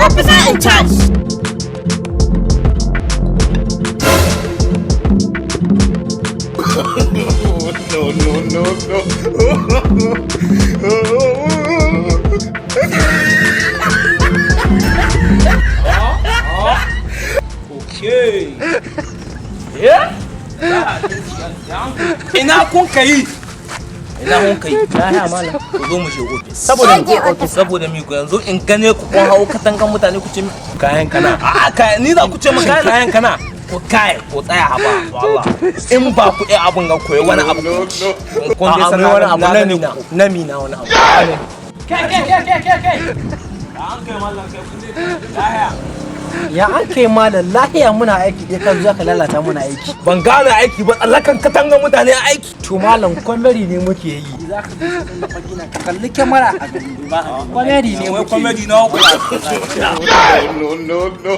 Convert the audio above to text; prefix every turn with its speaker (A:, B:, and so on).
A: Officer in charge.
B: No, no, no, no.
C: Okay. Yeah? Ina kun kai? Ina kun kai? Ku zo mu je ofis.
D: Saboda
A: Shege officer.
C: Saboda mi ku yanzu in gane ku kun hawo katangan mutane ku ce mi
D: Kayan kana.
C: A kai ni za ku ce mu kayan
D: Kayan kana.
C: Ku kai ku tsaya haba to Allah. In ba ku iya abun ga koyi wani abu.
B: No, no.
C: Kun dai
D: A'a,
C: san
D: mai wani abu
C: na
D: na
C: gane
D: mina.
C: ku.
D: Na mina wani abu.
C: Kai kai kai kai kai kai. An kai mallan kai kun dai lahiya.
E: Ya an kai malam lahiya, muna aiki dai kan zuwa ka lalata muna aiki.
C: Ban gane aiki ba, tsallakan katangan mutane aiki.
E: To malam, comedy ne muke yi. Za ka gina ka kalli kyamara a gani. Comedy ne
C: Wai
E: muke yi.
C: Comedy na ku.
B: No, no, no.